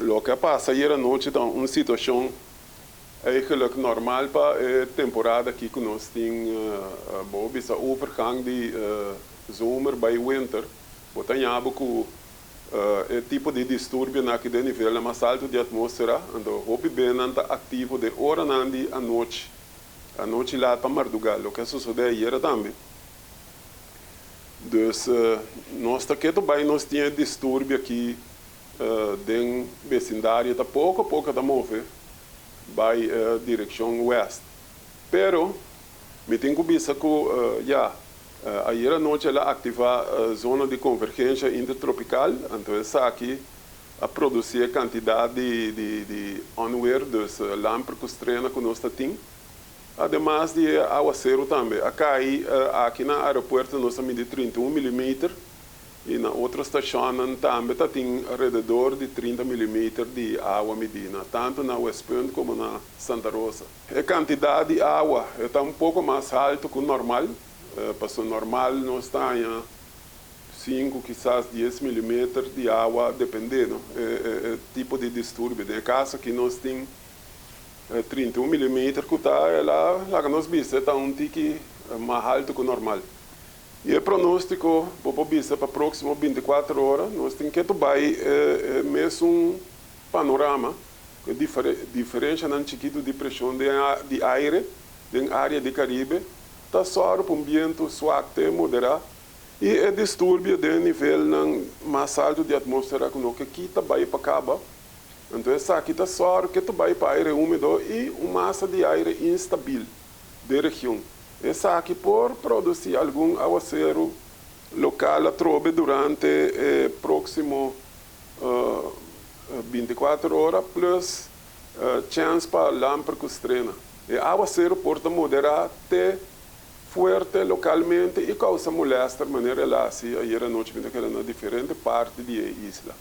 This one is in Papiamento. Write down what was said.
Loke a pasa ayera nochi ta un situashon eigenlijk normal pa e temporada aki ku nos tin, bo bisa overgang di zomer bai winter. Bo ta haña bo ku e tipo di disturbionan aki den nivelnan mas altu di atmósfera, anto hopi biaha nan ta aktivo den oranan di anochi, anochi lat pa mardugá, loke a sosodé ayera tambe. Dus nos ta ketu bai nos tin disturbio aki den besindario ta poko poko ta move bai direkshon wèst. Pero mi tin ku bisa ku ya, ayera nochi el a aktivá zona di konvergensia intertropikal, anto esaki a produsí e kantidat di onweer, dus lamper ku strena ku nos ta tin. Ademas di awaseru tambe. A kai aki na aeropuerto, nos a midi 31 milimeter i na otro stashon tambe ta tin alrededor di 30 milimeter di awa midí, tantu na Westpunt komo na Santa Rosa. E kantidat di awa ta un poko mas altu ku normal, pasobra normal nos ta 5, kisas 10 milimeter di awa, dependiendo e tipo di disturbio. Den kaso aki nos tin 31 milimeter ku ta la, laga nos bisa, ta un tiki mas altu ku normal. I e pronóstiko, bo bisa, pa próksimo 24 ora, nos tin ku bai mesun panorama, ku diferensianan chikitu di preshon di aire den área di Karibe, ta sòru pa un bientu suak te moderá i e disturbio den nivelnan mas altu di atmósfera ku no ke kita bai pa kaba. Anto esaki ta sòru ku bai pa aire húmedo i un masa di aire instabil den region. Esaki por produsí algun awaseru lokal atrobe durante próksimo 24 ora, plus chèns pa lamper ku strena. E awaseru por ta moderá te fuerte lokalmente i kousa molèster manera el a hasi ayera nochi na diferente parti di e isla.